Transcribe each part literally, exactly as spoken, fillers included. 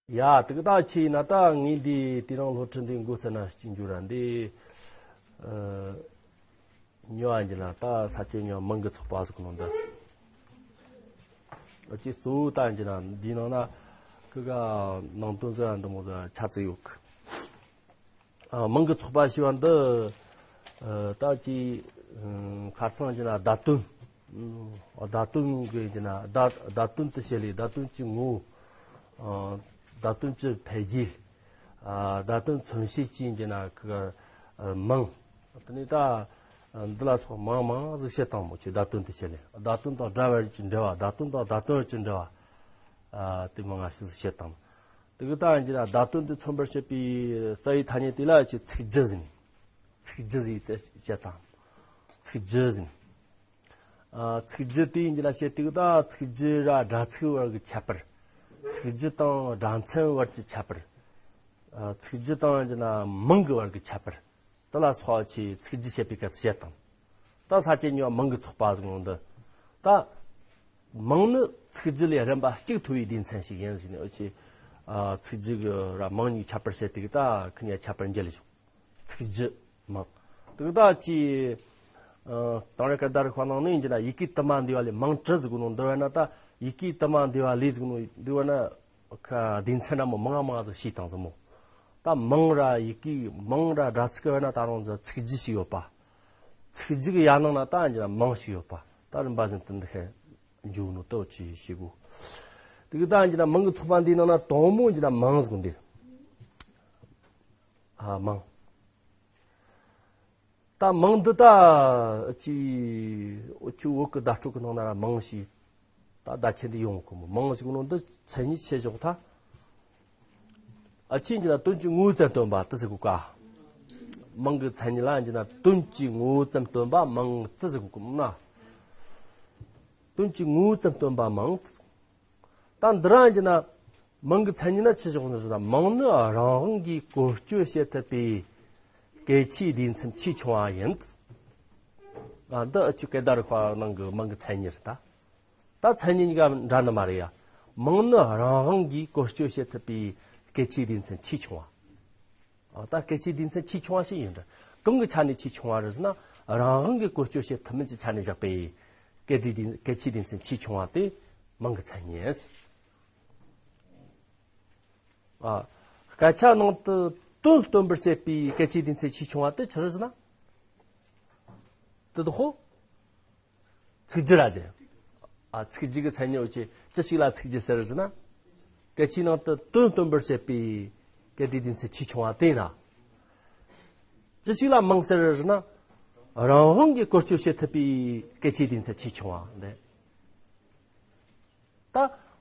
ཡ་དེ་གི་ད་ཆི་ཡིན་ན་ད་ངས་འདི་དེ་རིང་སློབ་ཁྲིད་འདི་འགོ་བཙུགས་ན་གཅིག་འགྱུར་ར་འདི་ཉོ་བ་འགྱུར་ན་ད་ས་ཆ་ཉོ་མང་གི་ཚོགས་པ་ཟིག་ནང་འདི་ཨ་ཅེ་གཙོ་བོ་ད་འགྱུར་ན་འདི་ནང་ན་ཁི་ག་ནང་དོན་ཟེར་འདི་མོ་ཟེར་ཆ་ཚིག་ཡོད་གི། ཨ་མང་གི་ཚོགས་པ་ཞེས་པ་འདི་ཨ་ད་ཅི་ཨ་ཁར་ཚང་གི་ན་བརྡ་དོན། ཨ་བརྡ་དོན་གི་གི་ན་བརྡ་བརྡ་དོན་དུ་བྱེད་ལས་བརྡ་དོན་གྱི་ངོ་བོ། ཨ་བརྡ་དོན་གྱི་འཕེལ་རྒྱས། ཨ་བརྡ་དོན་མཚོན་བྱེད་ཀྱི་གི་ན་གི་ཨ་མིང་། དེ་ནས་ད་ཨ་འདི་ལ་སོགས་མང་མང་ཟིག་བཤད་བཏང་མོ་ཆེ་བརྡ་དོན་དུ་བྱེད་ལས་བརྡ་དོན་དང་སྒྲ་བར་གྱི་འབྲེལ་བ། བརྡ་དོན་དང་བརྡ་དོན་བར་གྱི་འབྲེལ་བ། ཨ་དེ་མང་ང་ཞིག་བཤད་བཏང་། དེ་གི་ད་ཡིན་གྱི་ན་བརྡ་དོན་དེ་མཚོན་པར་བྱེད་པའི་རྩ་བའི་ཐ་སྙད་དེ་ལ་ཅི་ཚིག་རྒྱུ་ཟེར། ཚིག་རྒྱུ་ཟེར་ཏེ་བཤད་དང་། ཚིག་རྒྱུ་ཟེར། ཨ་ཚིག་རྒྱུ་དེ་ཡིན་གྱི་ན་བཤད་དེ་གི་ད་ཚིག་རྒྱུ་ར་སྒྲ་ཚིག་བར་གྱི་ཁྱད་པར། ཚིག་རྒྱུ་དང་སྒྲ་མཚན་བར་གྱི་ཁྱད་པར། ཨ་ཚིག་རྒྱུ་དང་ཡིན་གྱི་ན་མིང་གི་བར་གྱི་ཁྱད་པར། དེ་ལ་སོགས་ཆེ་ཚིག་རྒྱུ་བཤད་པའི་སྐབས་སུ་བཤད་དང་། ད་ས་བཅད་གཉིས་པ་མིང་གི་ཚོགས་པ་ཟེར་ནོ་འདི། ད་མིང་ནི་ཚིག་རྒྱུ་ལས་རིམ་པ་གཅིག་མཐོ་བའི་སྡེ་ཚན་ཞིག་ཡིན་ཟེར་ནས་འུ་ཆེ་ཨ་ཚིག་རྒྱུ་གི་ར་མིང་གཉིས་ཁྱད་པར་བཤད་དེ་གི་ད་ཁི་གཉིས་ཁྱད་པར་འགྱེལ་ཞིང་། ཚིག་རྒྱུ་མིང་། དེ་གི་ད་ཅི་ཨ་དེང་རབས་སྐད་བརྡ་རིག་པ་ནང་ནས་ཡིན་གྱི་ན་ཡི་གེ་དུ་མ་འདུས་པ་ལས་མིང་བྲི་ཟེར་གོ་ནོ་འདི་བས་ན་ད་ཡི་གེ་དུ་མ་འདུས་པ་ལས་ཟེར་གོ་ནོ་འདི་བས་ན། ཁ་སྡེ་ཚན་འདྲ་མོ་མང་ང་མང་ང་ཟིག་ཤེས་དང་ཟིག་མོ། ད་མིང་ར་ཡི་གེ་མིང་ར་སྒྲ་ཚིག་བས་ན་ད་རུང་ཟིག་ཚིག་རྒྱུ་ཞིག་ཡོད་པ། ཚིག་རྒྱུ་གི་ཡ་ནང་ན་ད་འགྱུར་ན་མིང་ཞིག་ཡོད་པ། ད་རིམ་པ་བཞིན་དུ་འདི་ཁ་འཇུག་ནོ་ལྟོ་ཅི་ཞིག་གོ། དེ་གི་ད་འགྱུར་ན་མིང་གི་ཚོགས་པ་འདིའི་ནང་ན་དང་མོ་འགྱུར་ན་མིང་ཟིག་འདི། ཨ་མིང་། ད་མིང་འདི་ད་ཅི་འུ་ཆོ་བོད་ཀྱི་བརྡ་སྤྲོད་ཀྱི་ནང་ན་ར་མིང་ཞེས་ད་བརྡ་ཆད་འདི་ཡོང་གི་མོ། མིང་ཞེས་ནོ་འདི་མཚན་ཉིད་ཆེ་ཞོག་ད། ཨ་ཆེན་གྱི་ན་དོན་གྱི་ངོ་བོ་ཙམ་སྟོན་པ་དེ་ཟེར་གོ་ཀ། མིང་གི་མཚན་ཉིད་ལ་གྱི་ན་དོན་གྱི་ངོ་བོ་ཙམ་སྟོན་པ་མིང་དེ་ཟེར་གོ་ཀ་མ། དོན་གྱི་ངོ་བོ་ཙམ་སྟོན་པ་མིང་། ད་འདི་རང་གྱི་ན་མིང་གི་མཚན་ཉིད་ན་ཆི་ཞོག་ནི་ཟེར་ན་མིང་ནི་རང་དབང་གིས་བཀོལ་སྤྱོད་བྱེད་ཐུབ་པའི་གལ་ཆེའི་སྡེ་ཚན་ཆེས་ཆུང་བ་ཡིན། ཨ་འདི་ཨ་ཆུ་སྐད་བརྡ་རིག་པ་ནང་གི་མིང་གི་མཚན་ཉིད་རེད་ད། ད་མཚན་ཉིད་གཉིས་ཀ་འདྲ་ནི་མ་རེད་ཡ། མིང་ནི་རང་དབང་གིས་བཀོལ་སྤྱོད་བྱེད་ཐུབ་པའི་གལ་ཆེའི་སྡེ་ཚན་ཆེས་ཆུང་བ། ཨ་ད་གལ་ཆེའི་སྡེ་ཚན་ཆེས་ཆུང་བ་ཞིག་ཡིན་འདྲ། གང་གི་ཆ་ནས་ཆེས་ཆུང་བ་རེད་ཟེར་ན་རང་དབང་གིས་བཀོལ་སྤྱོད་བྱེད་ཐུབ་མིན་གྱི་ཆ་ནས་བཞག་པའི་གལ་ཆེའི་སྡེ་གལ་ཆེའི་སྡེ་ཚན་ཆེས་ཆུང་བ་དེ་མིང་གི་མཚན་ཉིད། ཨ། སྐད་ཆ་ནང་དུ་དོན་སྟོན་པར་བྱེད་པའི་སྐད་ཆའི་སྡེ་ཚན་ཆེས་ཆུང་བ་དེ་ཆི་རེད་ཟེར་ན། དེ་དག་ཧོ། ཚིག་རྒྱུ་ར་ཟེར། ཨ་ཚིག་རྒྱུ་གི་མཚན་ཉིད་འོ་ཅི་ཅི་ཞིག་ལ་ཚིག་རྒྱུ་ཟེར་ཟེར་ན། སྐད་ཆའི་ནང་དུ་དོན་སྟོན་པར་བྱེད་པའི་སྐད་ཆའི་སྡེ་ཚན་ཆེས་ཆུང་བ་དེ་ན། ཅི་ཞིག་ལ་མིང་ཟེར་ཟེར་ན། རང་དབང་གིས་བཀོལ་སྤྱོད་བྱེད་ཐུབ་པའི་སྐད་ཆའི་སྡེ་ཚན་ཆེས་ཆུང་བ་འདི། ད་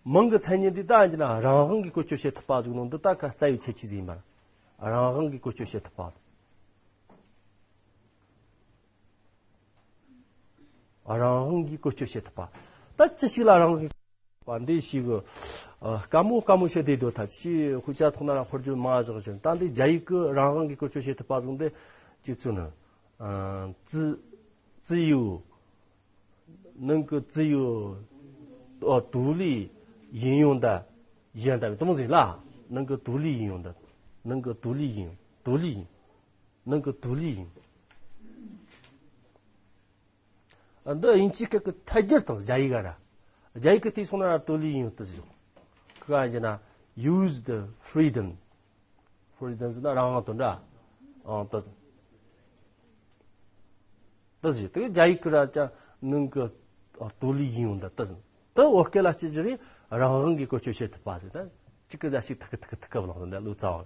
མིང་གི་མཚན་ཉིད་འདི་ད་ཡིན་ན་རང་དབང་གིས་བཀོལ་སྤྱོད་བྱེད་ཐུབ་པ་ཟིག་ནོ་འདི་ད་ཁ་རྩ་བའི་ཁྱད་ཆོས་ཟིག་ཡིན་པར། རང་དབང་གིས་བཀོལ་སྤྱོད་བྱེད་ཐུབ་པ། རང་དབང་གིས་བཀོལ་སྤྱོད་བྱེད་ཐུབ་པ། ད་ཅི་ཞིག་ལ་རང་དབང་གིས་བཀོལ་སྤྱོད་བྱེད་ཐུབ་པ་འདི་ཞིག་གི་ཨ་དཀའ་མོ་དཀའ་མོ་བཤད་བསྡད་དོ། ད་ཅི་ཧུ་ཅག་ཐོག་ན་ར་འཁོར་རྒྱུ་མང་བཞག་བཞིན་ད་འདི་རྒྱ་ཡིག་གི་རང་དབང་གིས་བཀོལ་སྤྱོད་བྱེད་ཐུབ་པ་ཟིག་འདི་ཅི་ཚུལ་ནི་ཨ་自自由 能够自由呃独立应用的应用的怎么说啦？能够独立应用的，能够独立应用，独立应，能够独立应用。 འདི་དབྱིན་ཇི་སྐད་ཀྱི་ཐད་སྒྱུར་དང་རྒྱ་ཡིག་ག་ར། རྒྱ་ཡིག་གི་དེ་སོང་ན་ར་独立应用དེ་ཟེར། ཁོ་ག་ཡིན་ན་use the freedom། freedom ཟེར་ན་རང་དབང་དོན་འདྲ། ཨང་དེ་ཟེར། དེ་ཟེར་དེ་རྒྱ་ཡིག་གི་ར་ཅང་能够独立应用的དེ་ཟེར། དེ་བོད་སྐད་ལ་ཅི་ཟེར་རེད། རང་དབང་གིས་བཀོལ་སྤྱོད་བྱེད་ཐུབ་པ་ཟེར། ད་གཅིག་གི་རྒྱ་ཞིག་ཐུག་གི་ཐུག་གི་ཐུག་གི་བླངས་ཟེར་འདི་ལོ་ཙཱ་བ།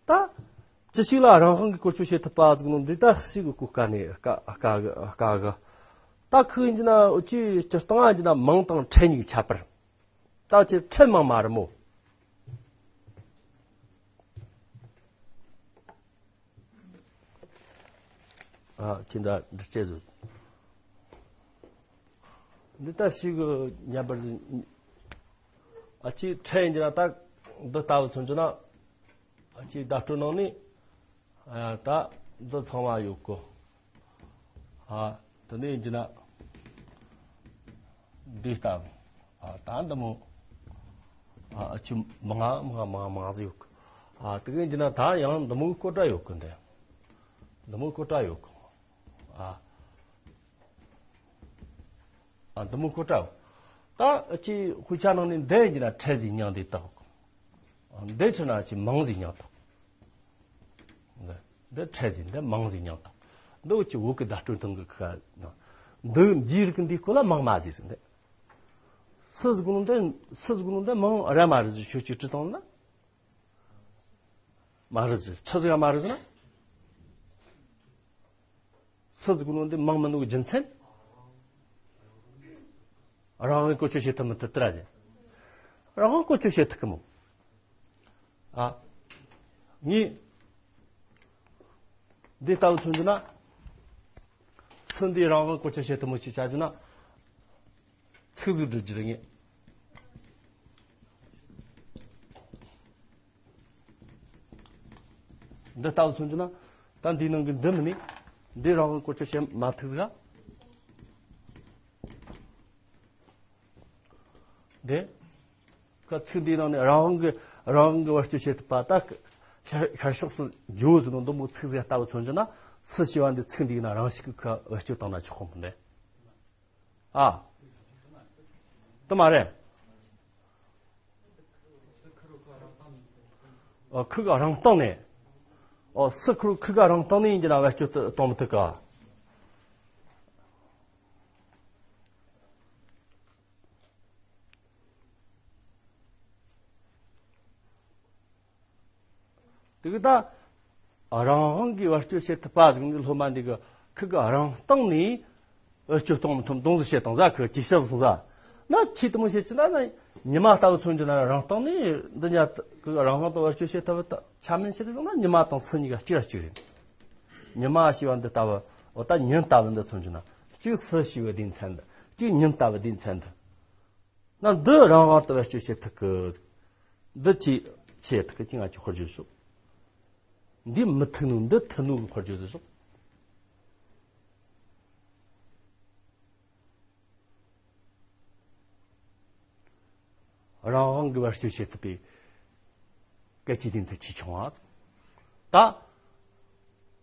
ད། ཅི་ཞིག་ལ་རང་དབང་གིས་བཀོལ་སྤྱོད་བྱེད་ཐུབ་པ་ཟིག་ནོ་འདི་ད་ཞིག་གི་གོ་དཀའ་ནས་དཀའ་དཀའ་གི་དཀའ་གི། ད་ཁོས་ཡིན་གྱི་ན་འུ་ཅི་སྤྱིར་བཏང་ཡིན་གྱི་ན་མིང་དང་ཕྲད་གཉིས་ཀྱི་ཁྱད་པར། ད་ཅི་ཕྲད་མང་མ་རེད་མོ། ཨ་ཅི་འདྲ་འདྲི་བྱེད་ཟིག་འདི་ད་ཞིག་གི་ཉམས་པར་ཟིག་ཨ་ཅི་ཕྲད་ཡིན་གྱི་ན་ད་འདི་ལྟ་བུ་མཚོན་རྒྱུ་ན། ཨ་ཅེ་བརྡ་སྤྲོད་ནང་ནས་ཨ་ད་འདི་ཚང་མ་ཡོད་གོ། ཨ་དེ་ནས་ཡིན་གྱི་ན་འདི་ལྟ་བུ། ཨ་ད་འདི་མོ། ཨ་ཅི་མང་ང་མང་ང་མང་ང་མང་ང་ཟིག་ཡོད་གི། ཨ་དེ་གི་འདི་ན་ད་ཡང་འདི་མོ་གི་སྐོར་འདྲ་ཡོད་གི། འདི་འདི་མོ་གི་སྐོར་འདྲ་ཡོད་གི། ཨ་ཨ་འདི་མོ་གི་སྐོར་འདྲ་ཡོད། ད་ཅི་དཔེ་ཆ་ནང་ནས་འདི་འདི་ན་ཕྲད་ཟིག་མྱིང་འདི་བཏགས། འདི་ཕྲད་ན་ཅི་མིང་ཟིག་མྱིང་བཏགས། འདི་འདི་ཕྲད་ཟིག་འདི་མིང་ཟིག་མྱིང་བཏགས། འདི་ཅི་བོད་ཀྱི་བརྡ་སྤྲོད་སྟངས་ཀྱི་ཁ་ན་འདི་འདིའི་རིགས་འདིའི་སྐོར་ལ་མིང་མ་ཟིག་ཟེར། འདི་སུ་ཟིག་ནོ་འདི་སུ་ཟིག་ནོ་འདི་མིང་ར་མ་རེད་ཟེར་ཁྱོད་ཅིག་དྲི་བཏང་ན། མ་རེད་ཟེར། ཆི་ཟིག་ག་མ་རེད་ཟེར་ན། སུ་ཟིག་ནོ་འདི་མིང་མིན་ནོ་རྒྱུ་མཚན། རང་དབང་བཀོལ་སྤྱོད་བྱེད་ཐུབ་མི་ཐུབ་དེ་ར་ཟེར། རང་དབང་བཀོལ་སྤྱོད་བྱེད་ཐུབ་གི་མོ། ཨ་ངས་འདི་ལྟ་བུ་མཚོན་རྒྱུ་ན། སུ་འདི་རང་དབང་བཀོལ་སྤྱོད་བྱེད་ཐུབ་མོ་ཞིག་བྱ་རྒྱུ་ན། ཚིག་ཟིག་བསྒྲིག་རྒྱུ་རེད་ངས། འདི་ལྟ་བུ་མཚོན་རྒྱུ་ན། ད་འདིའི་ནང་གི་འདི་མིན་ནི། འདི་རང་དབང་བཀོལ་སྤྱོད་བྱེད་མ་ཐུབ་ཟིག་ག། འདི། ཁ་ཚིག་འདིའི་ནང་ནས་རང་དབང་གི་རང་དབང་གི་བེད་སྤྱོད་བྱེད་ཐུབ་པ་ད། ཤར་ཤར་ཕྱོགས་སུ་འགྱོ་ཟེར་ནོ་འདི་མོ་ཚིག་ཟིག་ལྟ་བུ་མཚོན་རྒྱུ་ན། སུ་ཞེས་པ་འདི་ཚིག་འདིའི་ནང་རང་བཞིན་གྱི་ཁ་བེད་སྤྱོད་བཏང་ན་ཆོག་གོ་མོ་འདི། ཨ། དེ་མ་རེད། ཨ་ཁུ་ག་རང་སྟེང་ནས། ཨོ་སུ་ཁུ་ཁུ་ག་རང་སྟེང་ནས་ཡིན་གྱི་ན་བེད་སྤྱོད་གཏོང་མི་ཐུབ་ག། དེ་གི་ད་རང་དབང་གིས་བེད་སྤྱོད་བྱེད་ཐུབ་པ་ཟིག་ནི་སློབ་མ་འདི་གི་ཁུ་གི་རང་སྟེང་ནས་བེད་སྤྱོད་གཏོང་མི་ཐུབ་མདོང་ཟིག་བྱེད་དང་ཟ། ཁུ་ཅི་བཤད་སོང་ཟ། ན་ཁྱི་དེ་མོ་བྱེད་ཀྱི་ན་ན་ཉི་མ་ལྟ་བུ་མཚོན་གྱི་ན་རང་སྟེང་ནས་འདི་ཉ་ཁུ་གི་རང་དབང་དུ་བེད་སྤྱོད་བྱེད་ཐུབ་པ་ཆ་མིན་ཕྱིར་སོང་ན་ཉི་མ་དང་སུ་གཉིས་ཀ་གཅིག་ར་གཅིག་རེད། ཉི་མ་ཞེས་པ་འདི་ལྟ་བུ་འོ་ད་ཉིན་ལྟ་བུ་འདི་མཚོན་གྱི་ན་གཅིག་སུ་ཞེས་པའི་སྡེ་ཚན་འདི་གཅིག་ཉིན་ལྟ་བུའི་སྡེ་ཚན་འདི། ན་འདི་རང་དབང་དུ་བེད་སྤྱོད་བྱེད་ཐུབ་གི། འདི་ཅི་བྱེད་ཐུབ་གི་ཅི་ང་ཅི་ཧོར་བརྗོད་ཤོག་འདི་མི་ཐུབ་ནོ་འདི་ཐུབ་ནོ་གི་ཧོར་བརྗོད་ཤོག་རང་དབང་གི་བེད་སྤྱོད་བྱེད་ཐུབ་པའི་སྐད་ཆའི་སྡེ་ཚན་ཆེས་ཆུང་བ། ད།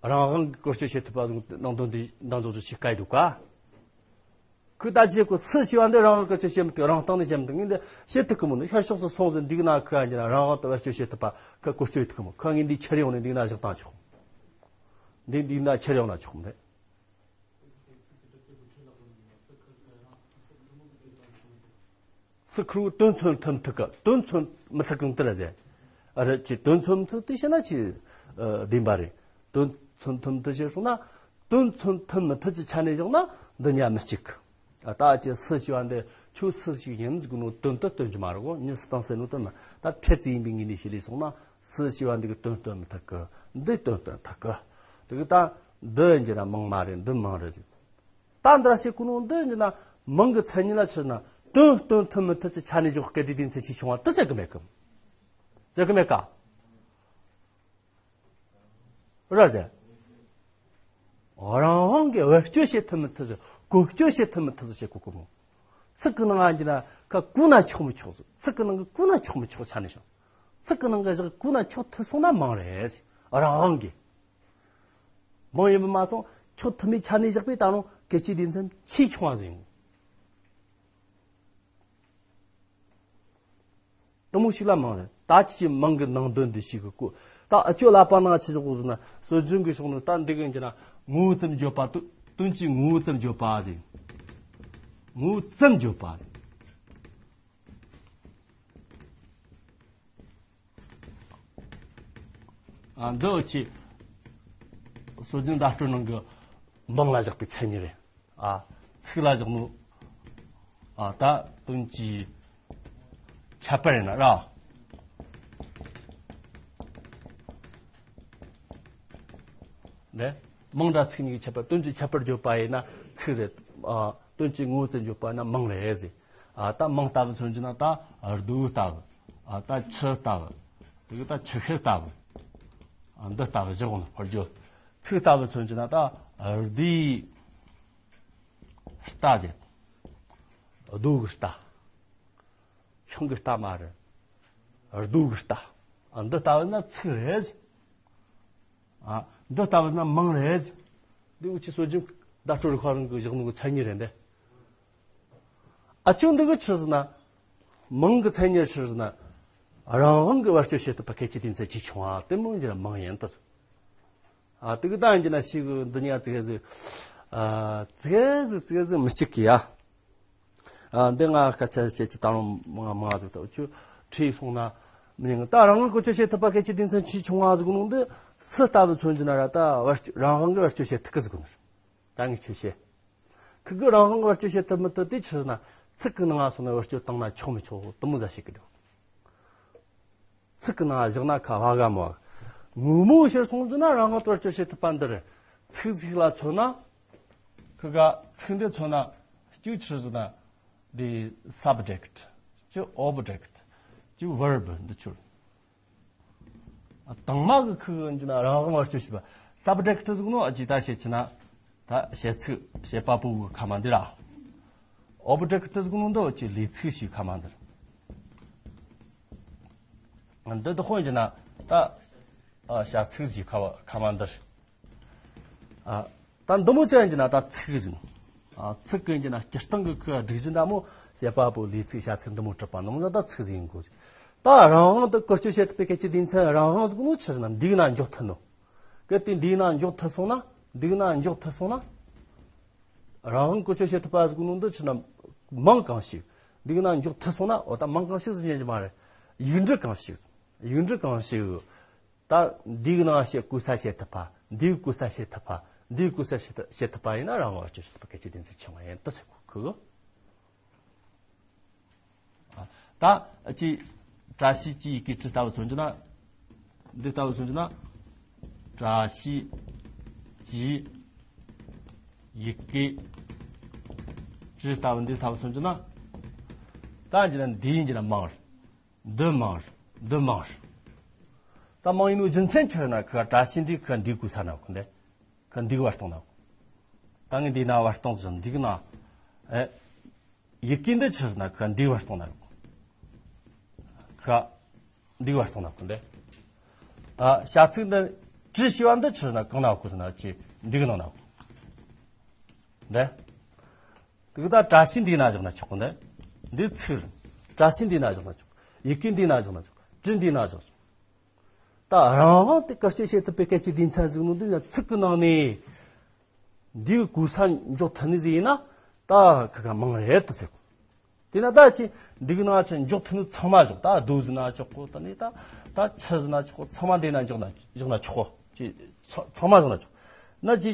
རང་དབང་གི་བཀོལ་སྤྱོད་བྱེད་ཐུབ་པ་ཟིག་ནང་དོན་འདི་འདང་རྫོགས་ཀྱི་ཆེད་བཀའ་འདུག་ག། ཁོས་ད་ཅི་བྱེད་གོ། སུ་ཞེས་པ་འདི་རང་དབང་བཀོལ་སྤྱོད་བྱེད་མི་ཐུབ། རང་སྟེང་ནས་བྱེད་མི་ཐུབ། ངས་འདི་བྱེད་ཐུབ་གི་མོ་ནི་ཤར་ཕྱོགས་སུ་སོང་ཟིན་འདུག་ན་ཁོས་ཨ་འདི་ན་རང་དབང་དུ་བེད་སྤྱོད་བྱེད་ཐུབ་པ་ཁོས་བཀོལ་སྤྱོད་ཐུབ་གི་མོ། ཁོས་ངས་འདི་ཁྱེར་ཡོང་ནས་འདུག་ན་བཞག་བཏང་ཆོག་འདི་འདུག་ན་ཁྱེར་ཡོང་ན་ཆོག་མོ་རེད། སི་ཁུ་དོན་མཚོན་ཐུབ་མི་ཐུབ་གི། དོན་མཚོན་མི་ཐུབ་གི་འདི་ར་ཟེར། ཨ་རེ་ཅི་དོན་མཚོན་མི་ཐུབ་དེ་བཤད་ན་ཅི། ཨ་བདེན་པ་རེད། དོན་མཚོན་ཐུབ་མི་ཐུབ་ཅེས་སོང་ན། དོན་མཚོན་ཐུབ་མི་ཐུབ་ཀྱི་ཆ་ནས་བཞག་ན་འདི་གཉིས་མི་གཅིག་ཨ་ད་ཅི་སུ་ཞེས་པ་འདི་ཁྱོད་སུ་ཞིག་ཡིན་ཟེར་གོ་ནོ་དོན་དུ་སྟོན་གྱི་མ་རེད་གོ། མྱི་སུ་དང་སུ་ནོ་དོན་མ་ད་ཕྲད་ཙི་ཡིན་པའི་ངོས་ནས་བཤད་ལས་སོང་ན་སུ་ཞེས་པ་འདི་གི་དོན་སྟོན་མི་ཐུབ་གི། འདི་དོན་སྟོན་ཐུབ་གི། དེ་གི་ད་འདི་ཡིན་གྱི་ན་མིང་མ་རེད། འདི་མིང་རེད་ཟེར། ད་འདི་ར་བཤད་གོ་ནོ་འདི་ཡིན་ན་མིང་གི་མཚན་ཉིད་ལ་ཕྱིར་ན་དོན་སྟོན་ཐུབ་མི་ཐུབ་ཀྱི་ཆ་ནས་འཇོག་སྐད་སྒྲའི་སྡེ་ཚན་ཆེས་ཆུང་བ་དེ་ཟེར་གི་མེད་གི། ཟེར་གི་མེད་ཀ། ར་ཟེར། རང་དབང་གིས་བེད་སྤྱོད་བྱེད་ཐུབ་མི་ཐུབ་ཟེར། བཀོལ་སྤྱོད་བྱེད་ཐུབ་མི་ཐུབ་ཟེར་བཤད་གོ་གི་མོ། ཚིག་གི་ནང་ང་འདི་ན་ཀ་བཀོལ་ན་ཆོག་མི་ཆོག་ཟེར། ཚིག་གི་ནང་གི་བཀོལ་ན་ཆོག་མི་ཆོག་ཆ་ནས་བཞག་ཚིག་གི་ནང་གི་བཞག་བཀོལ་ན་ཆོག་ཐུབ་སོང་ན་མིང་རེད་ཟེར། རང་དབང་གིས། མིང་ཡིན་པ་མ་སོང་ཆོག་ཐུབ་མིན་ཆ་ནས་བཞག་པའི་ད་རུང་སྐད་ཆའི་སྡེ་ཚན་ཆེས་ཆུང་བ་ཟིག་ཡིན། དེ་མོ་ཞིག་ལ་མིང་རེད། ད་ཅི་མིང་གི་ནང་དོན་འདི་ཞིག་གི་བཀོད། ད་ཨ་ཅོ་ལ་པ་ན་ཆི་ཟིག་གོ་ཟེར་ན་སྲོལ་རྒྱུན་གྱི་ཕྱོགས་ནས་ད་འདི་གི་འགྱུར་ན་ངོ་བོ་ཙམ་བརྗོད་པ་དོན་དོན་གྱི་ངོ་བོ་ཙམ་བརྗོད་པ་ཟིག་ངོ་བོ་ཙམ་བརྗོད་པ་ཟིག་ཨ་འདི་ཅི། སྲོལ་རྒྱུན་བརྡ་སྤྲོད་ནང་གི་མིང་ལ་བཞག་པའི་མཚན་ཉིད་རེད། ཨ་ཚིག་ལ་བཞག་ནོ། ཨ་ད་དོན་གྱི་ཁྱད་པར་ཡིན་ན་ར། ནས་མིང་འདྲ་ཚིག་གཉིས་ཀྱི་ཁྱད་པར་དོན་གྱི་ཁྱད་པར་བརྗོད་པ་ཡིན་ན་ཚིག་རེད། ཨ་དོན་གྱི་ངོ་བོ་ཙམ་བརྗོད་པ་ཡིན་ན་མིང་རེད་ཟེར། ཨ་ད་མིང་ལྟ་བུ་མཚོན་གྱི་ན་ད་རྡོ་ལྟ་བུ། ཨ་ད་ཆུ་ལྟ་བུ། དེ་གི་ད་ཆུ་ཤེལ་ལྟ་བུ། ཨ་འདི་ལྟ་བུ་བཞག་ནས་ཧོར་རྒྱུ། ཚིག་ལྟ་བུ་མཚོན་གྱི་ན་ད་རྡོའི་རྟ་ཟེར། རྡོ་གི་རྟ། ཤིང་གི་རྟ་མ་རེད། རྡོ་གི་རྟ། ཨ། འདི་ལྟ་བུ་ན་ཚིག་རེད། ཨ། འདི་ལྟ་བུ་ན་མིང་རེད། འདི་འུ་ཆོ་སྲོལ་རྒྱུན་བརྡ་སྤྲོད་རིག་པ་རང་གི་བཞག་ནོ་གི་མཚན་ཉིད་རེད་འདི། ཨ། ཅུང་འདི་གི་ཆི་ཟེར་ན། མིང་གི་མཚན་ཉིད་ཆི་ཟེར་ན། རང་དབང་གི་བེད་སྤྱོད་བྱེད་ཐུབ་པ་གལ་ཆེ་དུས་མཚན་ཆེས་ཆུང་བ་དེ་མོ་ཡིན་རྒྱུ་ན་མིང་ཡིན་ད། ཨ། དེ་གི་ད་ཡིན་རྒྱུ་ན་ཞིག་འདི་གཉིས་ཙིག་ཟིག་ཨ། ཙིག་ཟིག་ཙིག་ཟིག་མི་གཅིག་གི་ཡ། ཨ། འདི་ང་སྐད་ཆ་བཤད་ཀྱི་ད་རུང་མང་མང་ཟིག་ད་ཁྱོད་ཁྲིད་སོང་ན་མི་ཉན། ད་རང་དབང་བཀོལ་སྤྱོད་བྱེད་ཐུབ་པ་གལ་ཆེ་དུས་མཚན་ཆེས་ཆུང་བ་ཟིག་ནང་འདི་སུ་ལྟ་བུ་མཚོན་རྒྱུ་ན་ར། ད་བེད་སྤྱོད་རང་དབང་གི་བེད་སྤྱོད་བྱེད་ཐུབ་གི་ཟིག་ནི། ད་ངས་ཁྱོད་བཤད། ཁི་གི་རང་དབང་གི་བེད་སྤྱོད་བྱེད་ཐུབ་མི་ཐུབ་དེ་ཆི་ཟེར་ན། ཚིག་གི་ནང་ང་སོང་ན་བེད་སྤྱོད་བཏང་ན་ཆོག་མི་ཆོག་དེ་མོ་ཟིག་བཤད་གི་འདུག་ཚིག་གི་ནང་བཞག་ན་ཁ་བ་ག་མོ་བ། ངོ་མ་ཕྱིར་སོང་རྒྱུ་ན་རང་དབང་དུ་བེད་སྤྱོད་བྱེད་ཐུབ་པ་འདི་རེད། ཚིག་ཅིག་ལ་མཚོན་ན། ཁི་ག་ཚིག་འདི་མཚོན་ན། གཅིག་ཆི་ཟེར་ན། འདི་subject། གཅིག་object། གཅིག་verb། འདི་ཆོ། དང་མ་གི་ཁི་གི་ཡིན་རྒྱུ་ན་རང་དབང་བེད་སྤྱོད་བྱེད་པ། subject་ཟེར་གོ་ནོ་ཨ་ཅི་ད་བཤད་ཀྱི་ན། ད་བྱེད་ཚིག་བྱེད་པ་པོ་གི་ཁ་མ་འདི་ར། object་ཟེར་གོ་ནོ་འདི་ཨ་ཅི་ལས་ཚིག་ཞིག་ཁ་མ་འདི་ར། འདི་དག་ཡིན་རྒྱུ་ན་ད། ཨ། བྱ་ཚིག་ཞིག་ཁ་བ་ཁ་མ་འདི་ར། ཨ། ད་འདི་མོ་ཅི་ཡིན་རྒྱུ་ན་ད་ཚིག་ཟིག་ཨ། ཚིག་གི་ཡིན་རྒྱུ་ན་སྤྱིར་བཏང་གི་ཁི་སྒྲིག་གཞི་འདྲ་མོ། བྱེད་པ་པོ་ལས་ཚིག་བྱ་ཚིག་འདི་མོ་གྲུབ་པ་ནི་མོ་ད་ཚིག་ཟིག་ཡིན་དགོས། ད་རང་དབང་དུ་བཀོལ་སྤྱོད་བྱེད་ཐུབ་པའི་གལ་ཆེ་དུས་མཚན་རང་དབང་ཟེར་གོ་ནོ་ཆི་ཟེར་ན་འདི་གི་ནང་འཇོག་ཐུབ་ནོ། གལ་ཏེ་འདི་གི་ནང་འཇོག་ཐུབ་སོང་ན། འདི་གི་ནང་འཇོག་ཐུབ་སོང་ན། རང་དབང་བཀོལ་སྤྱོད་བྱེད་ཐུབ་པ་ཟེར་གོ་ནོ་འདི་ཆི་ཟེར་ན་མིང་གང་ཞིག་འདི་གི་ནང་འཇོག་ཐུབ་སོང་ན། འོ་ད་མིང་གང་ཞིག་ཟེར་རྒྱུ་མ་རེད། ཡིག་འབྲུ་གང་ཞིག་ཡིག་འབྲུ་གང་ཞིག་ད་འདི་གི་ནང་བཤད་གོ་ས་བཤད་ཐུབ་པ། འདི་གི་གོ་ས་བཤད་ཐུབ་པ། འདི་གི་གོ་ས་བཤད་ཐུབ་བཤད་ཐུབ་པ་ཡིན་ན་རང་དབང་བེད་སྤྱོད་བྱེད་ཐུབ་པ་གལ་ཆེ་དུས་མཚན་ཆེ་བ་ཡིན་ད་ཟེར་གོ་ཁི་གི། ཨ། ད་ཅི། བཀྲ་ཤིས་ཀྱི་ཡི་གེ་བྲི་ལྟ་བུ་མཚོན་རྒྱུ་ན། འདི་ལྟ་བུ་མཚོན་རྒྱུ་ན། བཀྲ་ཤིས་ཀྱི་ཡི་གེ་བྲི་ལྟ་བུ་འདི་ལྟ་བུ་མཚོན་རྒྱུ་ན། ད་ཡིན་རྒྱུ་ན་འདི་ཡིན་རྒྱུ་ན་མིང་རེད། འདི་མིང་རེད། འདི་མིང་རེད། ད་མིང་ཡིན་ནོ་རྒྱུ་མཚན་ཆི་ཟེར་ན་ཁི་ག་བཀྲ་ཤིས་འདི་ཁི་ག་འདི་གོ་ས་ན་གོ་འདི། ཁི་ག་འདི་གི་བར་སྟོང་ན་གོ་ད་ངས་འདི་ན་བར་སྟོང་ཟེར་འདི་གི་ན། ཨེ། ཡི་གེ་འདི་ཆི་ཟེར་ན་ཁི་ག་འདི་གི་བར་སྟོང་ན་གོ་ཁི་ག་འདི་གི་བར་སྟོང་ན་གོ་འདི། ད་བྱ་ཚིག་འདི་བྲི་ཞེས་པ་འདི་ཆི་ཟེར་ན་གང་ན་གོ་ཟེར་ན་ཅི་འདི་གི་ནང་ན་གོ་འདི། དེ་གི་ད་བཀྲ་ཤིས་འདི་ན་བཞག་ན་ཆོག་གི་འདི། འདི་ཚིག་རེད། བཀྲ་ཤིས་འདི་ན་བཞག་ན་ཆོག་ཡི་གེ་འདི་ན་བཞག་ན་ཆོག་བྲི་འདི་ན་བཞག་ཆོག་ད་རང་དབང་དེ་བཀོལ་སྤྱོད་བྱེད་ཐུབ་པའི་སྐད་ཀྱི་སྡེ་ཚན་ཟིག་ནོ་འདི་ན་ཚིག་གི་ནང་ནས་འདི་གི་གོ་ས་འཇོག་ཐུབ་ནི་ཟིག་ཡིན་ན་ད་ཁི་ག་མིང་རེད་དུ་ཟེར་གོ་དེ་ན་ད་ཅི་འདི་གི་ནང་ཆ་འཇོག་ཐུབ་ནི་ཚང་མ་བཞག་ད་རྡོ་ཟེར་ན་ཆོག་གོ་ད་ནི་ད་ད་ཆི་ཟེར་ན་ཆོག་གོ་ཚང་མ་འདི་ན་འཇོག་ན་བཞག་ན་ཆོག་གོ་ཅི་ཚང་མ་བཞག་ན་ཆོག་ན་ཅི་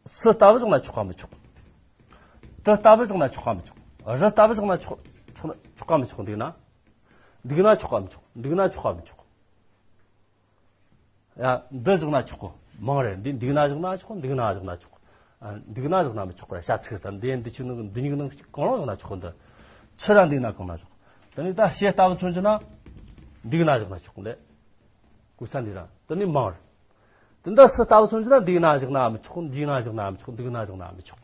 སུ་ལྟ་བུ་བཞག་ན་ཆོག་ག་མི་ཆོག་དུ་ལྟ་བུ་བཞག་ན་ཆོག་ག་མི་ཆོག་རི་ལྟ་བུ་བཞག་ན་ཆོག་ཆོག་ཆོག་ག་མི་ཆོག་འདི་ན། འདི་གི་ན་ཆོག་ག་མི་ཆོག་འདི་གི་ན་ཆོག་ག་མི་ཆོག་ཡ། འདི་བཞག་ན་ཆོག་གོ་མིང་རེད། འདི་འདི་གི་ན་བཞག་ན་ཆོག་འདི་གི་ན་བཞག་ན་ཆོག་ཨ། འདི་གི་ན་བཞག་ན་མི་ཆོག་གོ་བྱ་ཚིག་དང་འདི་འདི་ཆོ་ནི་འདི་གཉིས་ནང་གང་རུང་བཞག་ན་ཆོག་གོ་འདི་ཆི་ར་འདི་ན་གང་ན་ཆོག་དེ་ནི་ད་བྱེད་ལྟ་བུ་མཚོན་རྒྱུ་ན་འདི་གི་ན་བཞག་ན་ཆོག་གོ་འདི་གོ་ས་འདི་ར་དེ་ནི་མིང་རེད། དེ་འདྲ་སུ་ལྟ་བུ་མཚོན་རྒྱུ་ན་འདི་གི་ན་བཞག་ན་མི་ཆོག་འདི་གི་ན་བཞག་ན་མི་ཆོག་འདི་གི་ན་བཞག་ན་མི་ཆོག་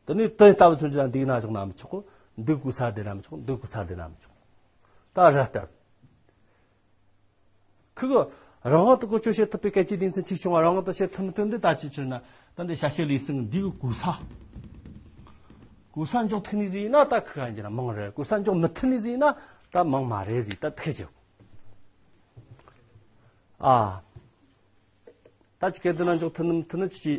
དེ་ནི་དུ་ལྟ་བུ་མཚོན་རྒྱུ་ན་འདི་གི་ན་བཞག་ན་མི་ཆོག་གོ་འདི་གོ་ས་འདི་ན་མི་ཆོག་འདི་གོ་ས་འདི་ན་མི་ཆོག་ད་ར་ལྟར། ཁི་གི་རང་དབང་དུ་བཀོལ་སྤྱོད་བྱེད་ཐུབ་པའི་སྐད་ཀྱི་སྡེ་ཚན་ཆེས་ཆུང་བ་རང་དབང་དུ་བྱེད་ཐུབ་མི་ཐུབ་འདི་ད་ཅི་ཕྱིར་ན་ད་འདི་བྱ་བྱེད་ལས་གསུམ་འདི་གི་གོ་ས། གོ་ས་འཇོག་ཐུབ་ནི་ཟིག་ཡིན་ན་ད་ཁི་ག་ཡིན་རྒྱུ་ན་མིང་རེད། གོ་ས་འཇོག་མི་ཐུབ་ནི་ཟིག་ཡིན་ན་ད་མིང་མ་རེད་ཟིག་ད་ཐུག་ཅིག་ཨ། ད་ཅི་སྐད་འདི་ན་འཇོག་ཐུབ་ནི་མི་ཐུབ་ནི་ཅི།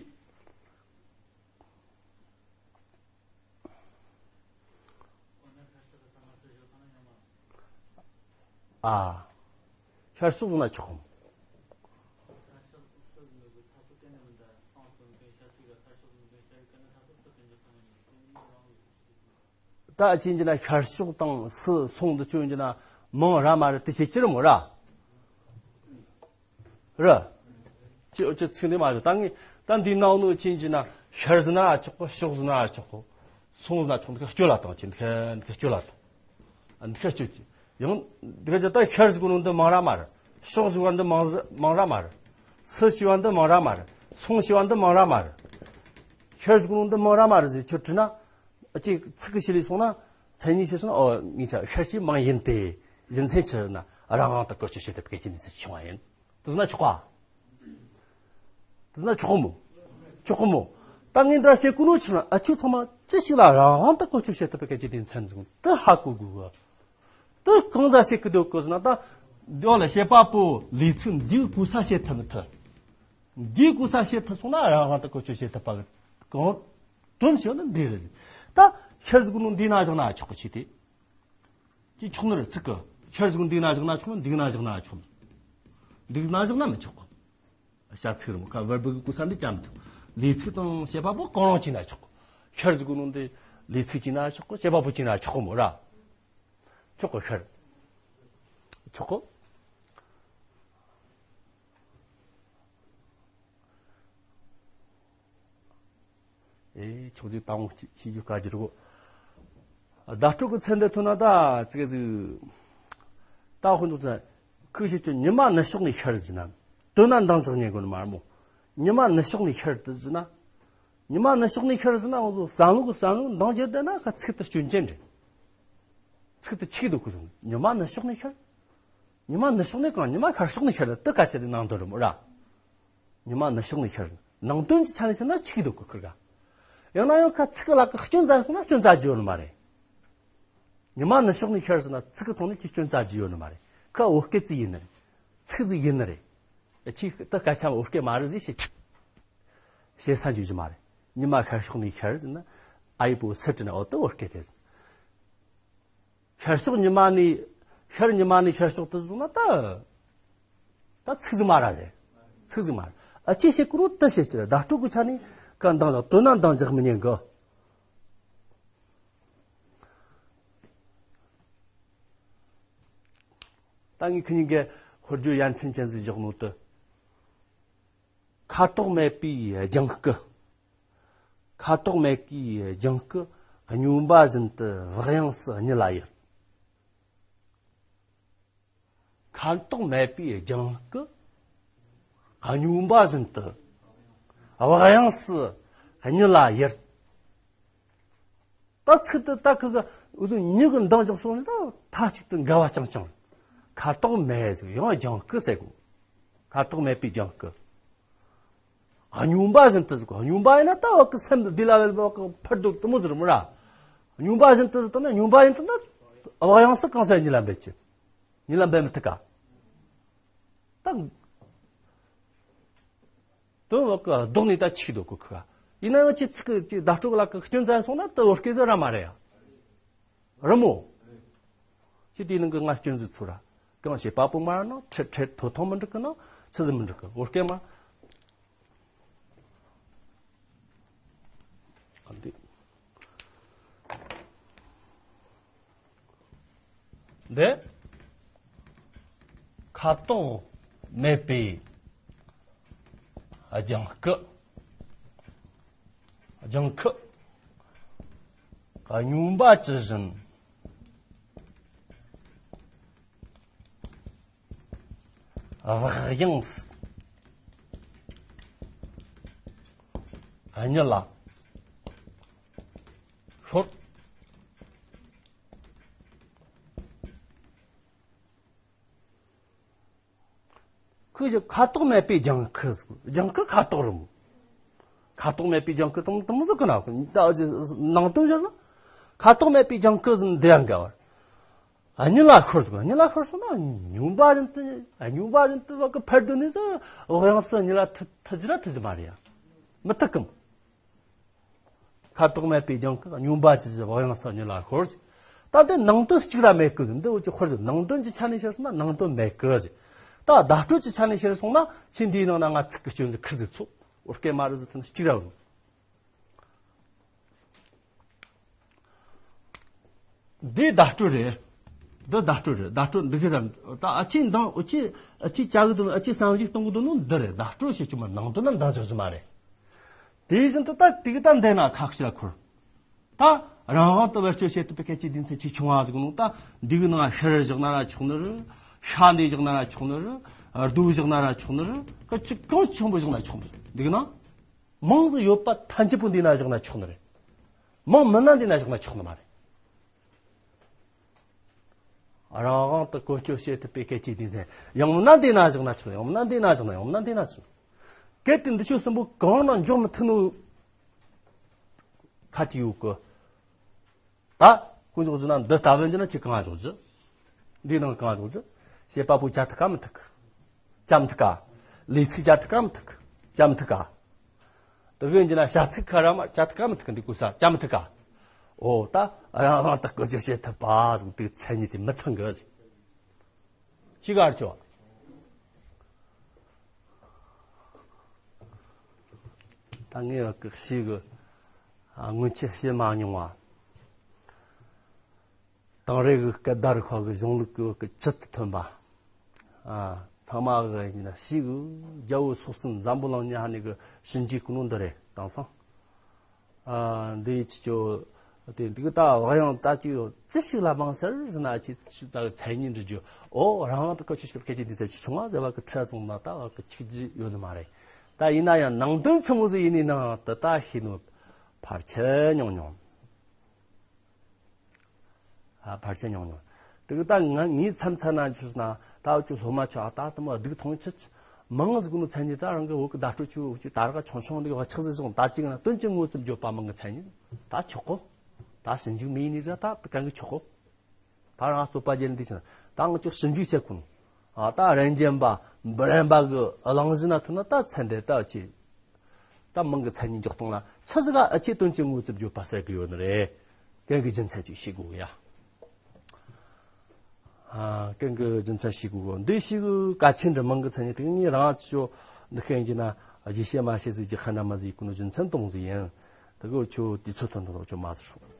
ཨ། ཤར་ཕྱོགས་ན་ཆོག་ད་ཅི་ཡིན་རྒྱུ་ན་ཤར་ཕྱོགས་དང་སུ་སོང་དུ་ཆོག་ཡིན་རྒྱུ་ན་མིང་ར་མ་རེད་དེ་བྱེད་ཀྱི་རེད་མོ་ར། ར། ཅི་ཅི་ཚིག་འདི་མ་རེད། ད་ངས་ད་འདི་ནང་ནོ་ཅི་ཡིན་རྒྱུ་ན་ཤར་ཟེར་ན་ཆོག་གོ་ཕྱོགས་ཟེར་ན་ཆོག་གོ་སོང་ཟེར་ན་ཆོག་འདི་ཁ་སྐྱོ་ལ་དང་ཅི་འདི་ཁ་འདི་ཁ་སྐྱོ་ལ་དང་། འདི་ཁ་སྐྱོ་ཅི། ཡང་འདི་ཁ་ཅི་ད་ཤར་ཟེར་གོ་ནོ་འདི་མིང་ར་མ་རེད། ཕྱོགས་ཟེར་བ་འདི་མིང་ཟེར་མིང་ར་མ་རེད། སུ་ཞེས་པ་འདི་མིང་ར་མ་རེད། སོང་ཞེས་པ་འདི་མིང་ར་མ་རེད། ཤར་ཟེར་གོ་ནོ་འདི་མིང་ར་མ་རེད་ཟེར་ཁྱོད་དྲིས་ན། ཅིག་ཚིག་གི་ཤེས་ལས་སོང་ན། མཚན་ཉིད་ཤེས་སོང་ན། ཨོ་ངས་ཆ་ཤར་ཞེས་མིང་ཡིན་ཏེ། རྒྱུ་མཚན་ཆི་ཟེར་ན། རང་དབང་དུ་བཀོལ་སྤྱོད་བྱེད་ཐུབ་པའི་གལ་ཆེ་གནས་ཚུལ་བྱུང་བ་ཡིན། དེ་ན་ཆོག་ག་དེ་ན་ཆོག་གི་མོ། ཆོག་གི་མོ། ད་ངས་འདྲ་བྱེད་དགོས་ནོ་ཆི་ན། ཨ་ཆུ་ཚང་མ་ཅི་ཞིག་ལ་རང་དབང་དུ་བཀོལ་སྤྱོད་བྱེད་ཐུབ་པའི་གལ་ཆེ་གནས་ཚུལ་འཛིན་དུ་ཧ་གོ་དགོས་གི། དེ་གང་ཟག་ཞིག་གི་འདོད་གོ་ཟེར་ན། ད་འདི་ལ་བྱེད་པ་པོ་ལས་ཚིག་འདིའི་གོ་ས་བྱེད་ཐུབ་མི་ཐུབ། འདིའི་གོ་ས་བྱེད་ཐུབ་སོང་ན་རང་དབང་དུ་བཀོལ་སྤྱོད་བྱེད་ཐུབ་པ་གི་གང་དོན་ཞིག་ནི་འདི་རེད། ད་ཤར་གཟུགས་ནང་འདི་ན་བཞག་ན་ཆོག་གི་ཆེ་དེ། དེ་ཆོག་ནི་རེད། ཚིག་གི་ཤར་གཟུགས་འདི་ན་བཞག་ན་ཆོག་ནི། འདི་ན་བཞག་ན་ཆོག་ནི། འདི་ན་བཞག་ན་མི་ཆོག་གི། བྱ་ཚིག་རེད་མོ། ཁ་verb གི་གོ་ས་འདི་བཅའ་མི་ཐུབ། ལས་ཚིག་དང་བྱེད་པ་པོ་གང་རུང་བྱས་ན་ཆོག་གི། ཤར་གཟུགས་ནང་འདི་ལས་ཚིག་བྱས་ན་ཆོག་གི། བྱེད་པ་པོ་བྱས་ན་ཆོག་གི་མོ་ར། ཆོག་གི། ཤར་ཆོག་གི། ཨེ་ཆོག་རྒྱུ་དང་ཤེས་རྒྱུ་དཀའ་རྒྱུ་རེད་གོ། བརྡ་སྤྲོད་ཀྱི་ཚན་འདི་ཐོན་ན་ད་ཙི་གེ་ཟིག་ད་ཧོན་འདུག་ཚན། ཁོས་བཤད་ཀྱི་ཉི་མ་ནུབ་ཕྱོགས་ནས་ཤར་ཟེར་ན། དོན་ན་འདང་རྒྱག་ཉན་དགོས་ནི་མ་རེད་མོ། ཉི་མ་ནུབ་ཕྱོགས་ནས་ཤར་དུ་ཟེར་ན། ཉི་མ་ནུབ་ཕྱོགས་ནས་ཤར་ཟེར་ན་འོ་ཟོ་བསམ་བློ་གི་བསམ་བློ་འདང་རྒྱག་བསྡད་ན་ཁ་ཚིག་ཏུ་སྐྱོན་ཅན་རེད། ཚིག་ཏུ་ཆིག་འདུག་གི་རུང་། ཉི་མ་ནུབ་ཕྱོགས་ནས་ཤར། ཉི་མ་ནུབ་ཕྱོགས་ནས་གང་། ཉི་མ་ཤར་ཕྱོགས་ནས་ཤར་དུ་ག་ཆེ་དེ་ནང་དོན་རེད་མོ་ར། ཉི་མ་ནུབ་ཕྱོགས་ནས་ཤར་ཟེར་ན་ནང་དོན་གྱི་ཆ་ནས་བཤད་ན་ཆིག་འདུག་གི་ཁུར་ག་ཡང་ན་ཡང་ཁ་ཚིག་གི་ལག་གི་སྐྱོན་རྩ་སོང་ན་སྐྱོན་རྩ་རྒྱུ་ཡོད་ནི་མ་རེད། ཉི་མ་ནུབ་ཕྱོགས་ནས་ཤར་ཟེར་ན་ཚིག་གི་ཐོག་ནས་ཅི་སྐྱོན་རྩ་རྒྱུ་ཡོད་ནི་མ་རེད། ཁ་བོད་སྐད་ཅིག་ཡིན་ནི་རེད། ཚིག་ཅིག་ཡིན་ནི་རེད། ཁྱི་ད་སྐད་ཆ་བོད་སྐད་མ་རེད་ཟེར་བཤད། བཤད་ས་འཇུག་རྒྱུ་མ་རེད། ཉི་མ་ཤར་ཕྱོགས་ནས་ཤར་ཟེར་ན་ཨ་ཡི་པོ་སི་ཊི་ནི་འོ་ད་བོད་སྐད་རེད། ཤར་ཕྱོགས་ཉི་མ་ནས། ཤར་ཉི་མ་ནས་ཤར་ཕྱོགས་དུ་བཟུང་ན་ད། ད་ཚིག་ཟིག་མ་ར་ཟེར། ཚིག་ཟིག་མ་ར། ཨ་ཅེ་ཞིག་གི་རུ་དུ་བྱེད་ཀྱི་རེད། བརྡ་སྤྲོད་ཀྱི་ཆ་ནས་ག་འདང་ལ་དོན་ན་འདང་རྒྱག་མི་ཉན་གི། ད་ངས་ཁི་ཉིན་གི་ཧོར་རྒྱུ་ཡ་མཚན་ཅན་ཟིག་བཞག་ནོ་དུ། ཁ་དོག་མེད་པའི་ལྗང་སྐུ། ཁ་དོག་མེད་པའི་ལྗང་སྐུ་སྨྱོན་པ་བཞིན་དུ་བག་ཡངས་སུ་གཉིད་ལ་ཡུར། ཁ་དོག་མེད་པའི་ལྗང་སྐུ་སྨྱོན་པ་བཞིན་དུ་བག་ཡངས་སུ་གཉིད་ལ་ཡུར། ད་ཚིག་དེ་ད་ཁི་གི་འུ་ཚོ་མྱི་གི་འདང་རྒྱག་སོང་ནས་ད་མཐའ་གཅིག་ཏུ་འགལ་བ་རྐྱང་རྐྱང་། ཁ་དོག་མེད་ཟེར་ཡང་ལྗང་སྐུ་ཟེར་གོ། ཁ་དོག་མེད་པའི་ལྗང་སྐུ། སྨྱོན་པ་བཞིན་དུ་ཟེར་གོ། སྨྱོན་པ་ཡིན་ན་ད་བ་གི་སེམས་འདི་ལ་བས་བ་གི་ཕར་འདུག་དུ་མོ་ཟེར་མོ་ར། སྨྱོན་པ་བཞིན་དུ་ཟེར་ན་སྨྱོན་པ་ཡིན་དུ་ན་བག་ཡངས་སུ་གང་ཟག་གཉིད་ལ་འབད་ཀྱི། གཉིད་ལ་འབད་མི་ཐུབ་ག། ད། དོན་འོག་གི་ལྡོག་ནས་ད་ཆིག་འདུག་གི་ཁུ། ཡིན་ན་ཡང་ཅི་ཚིག་གི་ཅི་བརྡ་སྤྲོད་ལ་གི་སྐྱོན་ཙམ་སོང་ན་ད་བོད་སྐད་ཟིག་ར་མ་རེད་ཡ། རི་མོ། ཅི་དེའི་ནང་གི་ང་སྐྱོན་ཟིག་ཚུར་ར། གང་བྱེད་པ་པོ་མ་ནང་ཁྲེ་ཁྲེ་ཐོ་ཐོ་མི་འགྲིག་གི་ནང་ཆི་ཟིག་མི་འགྲིག་གི་བོད་སྐད་མ། འདི། འདི། ཁ་དོག་མེད་པའི་ལྗང་སྐུ། ལྗང་ཁུ། སྨྱོན་པ་ཇི་བཞིན། བག་ཡངས་སུ་གཉིད་ལ་ཤོར། ཁོས་ཀྱི་ཁ་དོག་མེད་པའི་ལྗང་ཁུ་ཟེར། ལྗང་ཁུ་ཁ་དོག་རེད་མོ། ཁ་དོག་མེད་པའི་ལྗང་ཁུ་དང་དང་ཟེར་གི་ན། ད་ནང་དོན་བཤད་ན། ཁ་དོག་མེད་པའི་ལྗང་ཁུ་ཟེར་འདི་ཡང་འགལ་བར། གཉིད་ལ་ཤོར་ཟེར། གཉིད་ལ་ཤོར་སོང་ན་སྨྱོན་པ་བཞིན་དུ། སྨྱོན་པ་བཞིན་དུ་བ་གི་ཕར་འདུག་ནས་ཟེར། བག་ཡངས་སུ་གཉིད་ལ་ཐུ་ཐུ་རྒྱུ་ར་ཐུ་རྒྱུ་མ་རེད་ཡ། མི་ཐུབ་གི་མོ། ཁ་དོག་མེད་པའི་ལྗང་ཁུ་སྨྱོན་པ་ཇི་བཞིན་བག་ཡངས་སུ་གཉིད་ལ་ཤོར། ད་དེ་ནང་དོན་གཅིག་ར་མེད་གི། འདི་འུ་ཅི་ཧོར་གྱི་ནང་དོན་གྱི་ཆ་ནས་བཤད་སོང་ན་ནང་དོན་མེད་གི། ད་བརྡ་སྤྲོད་ཀྱི་ཆ་ནས་བཤད་སོང་ན་ཁྱེད་འདིའི་ནང་ན་ང་ཚིག་གི་སྐྱོན་ཟིག་ཁུར་ཟིག་ཚུགས། བོད་སྐད་མ་རེད་ཟེར་ཐུབ་ན་གཅིག་ར་ཡོད། འདི་བརྡ་སྤྲོད་རེད། འདི་བརྡ་སྤྲོད་རེད། བརྡ་སྤྲོད་འདི་གི་ར། ད་ཨ་ཅེ་འདང་ཨ་ཅེ་ཨ་ཅེ་བྱ་གི་འདུག་ཨ་ཅེ་བསམ་གཞིག་གཏོང་གི་འདུག་ནོ་འདི་རེད། བརྡ་སྤྲོད་བྱེད་རྒྱུ་མ་ནང་དོན་ན་འདང་རྒྱག་རྒྱུ་མ་རེད། དེ་བཞིན་དུ་ད་དེ་གི་ད་འདི་ན་ཁ་ཤས་ལ་ཁུར། ད་རང་དབང་དུ་བེད་སྤྱོད་བྱེད་ཐུབ་པའི་སྐད་ཆའི་སྡེ་ཚན་ཆེ་ཆུང་བ་ཟིག་ནོ། ད་འདི་གི་ནང་ཤར་བཞག་ན་ར་ཆོག་ནི་རེད། ཤར་ནས་བཞག་ན་ར་ཆོག་ནི་རེད། རྡོ་བཞག་ན་ར་ཆོག་ནི་རེད། སྐད་ཆ་གང་ཆེན་པོ་བཞག་ན་ཆོག་ནི་རེད། འདི་གི་ནང་མང་དུ་ཡོད་པ་ཐམས་ཅད་པོ་འདི་ན་བཞག་ན་ཆོག་ནི་རེད། མང་མིན་ན་འདི་ན་བཞག་ན་ཆོག་ནི་མ་རེད། རང་དབང་དུ་བཀོལ་སྤྱོད་བྱེད་ཐུབ་པའི་སྐད་ཀྱི་སྡེ་ཚན། ཡང་ན་འདི་ན་བཞག་ན་ཆོག་ཡང་ན་འདི་ན་བཞག་ན་ཡང་ན་འདི་ན་ཆོག་གལ་ཏེ་འདི་ཆོ་གསུམ་པོ་གང་ན་འཇོག་མི་ཐུབ་ནོ། ཁ་ཅིག་ཡོད་གི། ད་ཁོང་ཚོ་ཟེར་ན་འདི་ལྟ་བུ་འཇོག་ན་ཁྱེད་གང་འཇོག་རྒྱུ། འདིའི་ནང་གང་འཇོག་རྒྱུ། བྱེད་པ་པོ་བྱ་ཐུབ་ཀ་མི་ཐུབ་གི། བྱ་མི་ཐུབ་ཀ། ལས་ཚིག་བྱ་ཐུབ་ཀ་མི་ཐུབ་གི། བྱ་མི་ཐུབ་ཀ། དེ་གི་འཇོག་ན་བྱ་ཚིག་ཁ་ར་མ་བྱ་ཐུབ་ཀ་མི་ཐུབ་གི། འདི་གོ་ས་བྱ་མི་ཐུབ་ཀ། འོ་ད་རང་དབང་དུ་བཀོལ་སྤྱོད་བྱེད་ཐུབ་པ་ཟེར་དུས་མཚན་ཉིད་དེ་མི་ཚང་གི་ཟེར། ཤི་གར་ཆོ། ད་ངས་བ་གི་ཤི་གི། ཨ། སྔོན་ཆད་བཤད་མ་མྱོང་བ། དེང་རབས་ཀྱི་སྐད་བརྡ་རིག་པ་གི་གཞུང་ལུགས་ཀྱི་བ་གི་བཅུད་དུ་ཐོན་པ། ཨ། ཚང་མ་གི་ཡིན་ན་ཤི་གི་རྒྱལ་པོ་སོགས་སུ་འཛམ་བུ་གླིང་ཉ་ནི་གི་ཞིབ་འཇུག་གི་ནོ་འདི་རེད་དེང་སང་། ཨ། འདི་ཅི་ཅོ། དེ་འདུག་ད་བ་ཡང་ད་ཅི་ཡོད་ཅི་ཞིག་ལ་མང་སར་ཟིན་ན་ཅི་ཅི་ད་མཚན་ཉིད་འདྲི་རྒྱུ། ཨོ་རང་དབང་དུ་བཀོལ་སྤྱོད་བྱེད་པའི་སྐད་ཅིག་འདི་ཚད་ཅི་བྱུང་བ་ཟེར་བ་གི་ཁྲ་བཙོང་ན་ད་བ་གི་ཆིག་རྒྱུ་ཡོད་ནི་མ་རེད། ད་ཡིན་ན་ཡང་ནང་དོན་ཆི་མོ་ཟིག་ཡིན་ནི་ནང་དུ་ད་ཤེས་ནོ་ཕལ་ཆེར་ཉུང་ཉུང་། ཨ། ཕལ་ཆེར་ཉུང་ཉུང་། དེ་གི་ད་ང་ངའི་མཚམས་ཚ་ན་ཆི་ཟེར་ན་ད་འུ་ཅོ་སློབ་མ་ཆོ་ཨ་ད་དུ་མ་སྡུག་མཐོང་ཆི་ཆི་མང་ཟིག་ནོ་མཚན་ཉིད། ད་རང་གི་བོད་གི་བརྡ་སྤྲོད་ཆུ་འུ་ཅོ་ད་ར་ཆུང་ཆུང་འདི་གི་བ་ཆགས་ཟིག་སོང་ད་ཅིག་ན་དོན་གྱི་དངོས་སུ་བརྗོད་པ་མང་གི་མཚན་ཉིད་ད་ཆོག་གོ། ད་ཞིབ་འཇུག་མི་ཡིན་ནི་ཟིག་ད་གང་གི་ཆོག་གོ། ད་རང་རྩོད་པ་རྒྱལ་འདི་ཆེ་ན་ད་ང་ཅིག་ཞིབ་འཇུག་བྱེད་ཁུངས། ཨ། ད་རན་ཅན་པ་འབུ་རན་པ་གི་གླེང་གཞི་ན་ཐུག་ན་ད་ཚན་དེ་ད་ཅི། ད་མང་གི་མཚན་ཉིད་འཇོག་སྟངས་ལ་ཆི་ཟིག་ག་ཨ་ཆེ་དོན་གྱི་དངོས་སུ་བརྗོད་པ་ཟེར་གི་ཡོད་ནི་རེད། གན་གི་རྒྱུ་མཚན་ཅིག་ཤེས་དགོས་ཡ། ཨ། གན་གི་རྒྱུ་མཚན་ཤེས་དགོས་གོ། འདི་ཞིག་གལ་ཆེན་འདྲ་མང་གི་མཚན་ཉིད་དེ་ངས་རང་ཆོ་འདི་ཤེས་ཀྱི་ན་རྒྱས་བཤད་མ་བྱེད་ཟིག་གི་ཁ་འདྲ་མ་ཟིག་གི་ནོ་རྒྱུ་མཚན་གཏོང་ཟིག་ཡིན། དེ་གི་ཆོ་དུས་ཚོད་ཐོན་ཐོག་ཆོ་མ་ཟིག